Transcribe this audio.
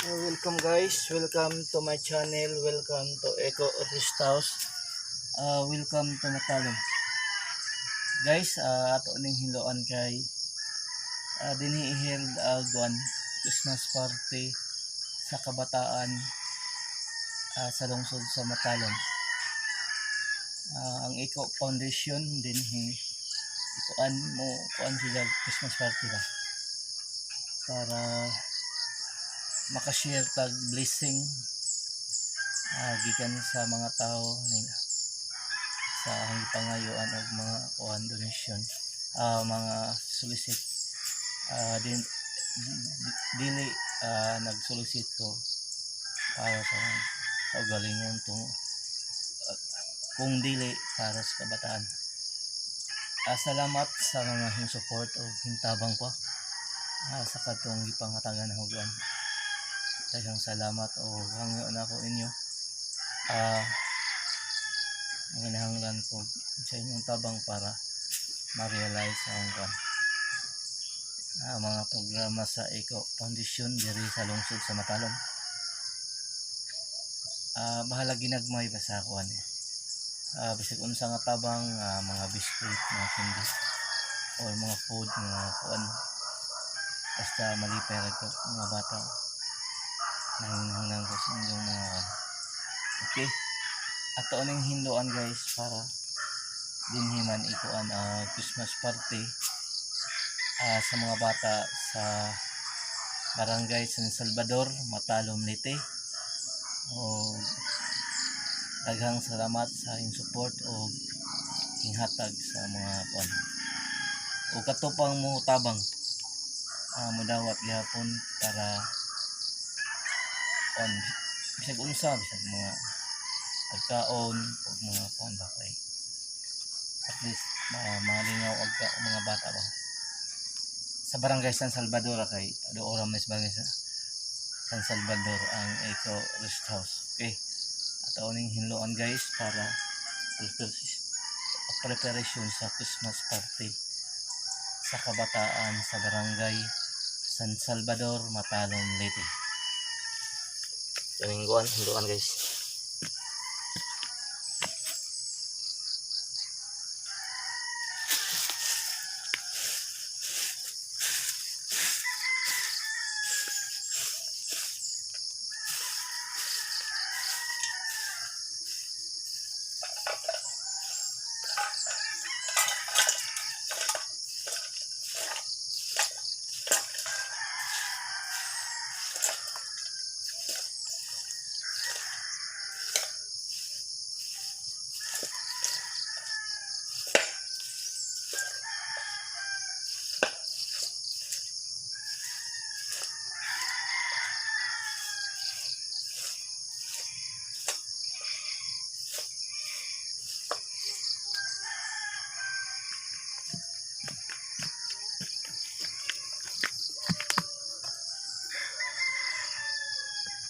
Welcome guys, welcome to my channel, welcome to Eco Rest House, welcome to Matalom. Guys, ato ning hinloan kay dinhi i-held ang Christmas party sa kabataan sa lungsod sa Matalom. Ang Eco Foundation dinhi ikuan mo kuan sila Christmas party ba para makashare tag blessing gikan sa mga tao nila sa ang gipangayuan og mga kuan donation, mga solicit din dili nag-solicit ko para sa kaugalingon tung kung dili para sa kabataan. Salamat sa mga hing support o hintabang ko sa katong gipangatagan og kuan. Daghang salamat o hangyo na ako inyo. Manginahanglan ko sa inyong tabang para ma-realize ang kuan. Mga programa sa Eco Foundation diri sa lungsod sa Matalom. Bahala ginagmay ba sa kuan eh. Bisag unsa nga tabang, mga biscuit, mga candy or mga food nga kuan, basta malipay ra ko mga bata. Nanginahanglan ko sa inyong mga kuan. Okay, ato ning hinloan guys para dinhi man ikuan Christmas party sa mga bata sa Barangay San Salvador, Matalom, Leyte. O daghang salamat sa inyong support o hinghatag sa mga kuan o katupang mo tabang modawat gihapon para kuan, bisag unsa, bisag mga pagkaon o mga kuan ba, kay at least malingaw og mga bata ba sa Barangay San Salvador, kay doon ra may sa Barangay San Salvador ang Eco Rest House. Okay, ato ning hinloan guys para preparation sa Christmas party sa kabataan sa Barangay San Salvador, Matalom, Leyte. Kaning kuan, hinloan guys.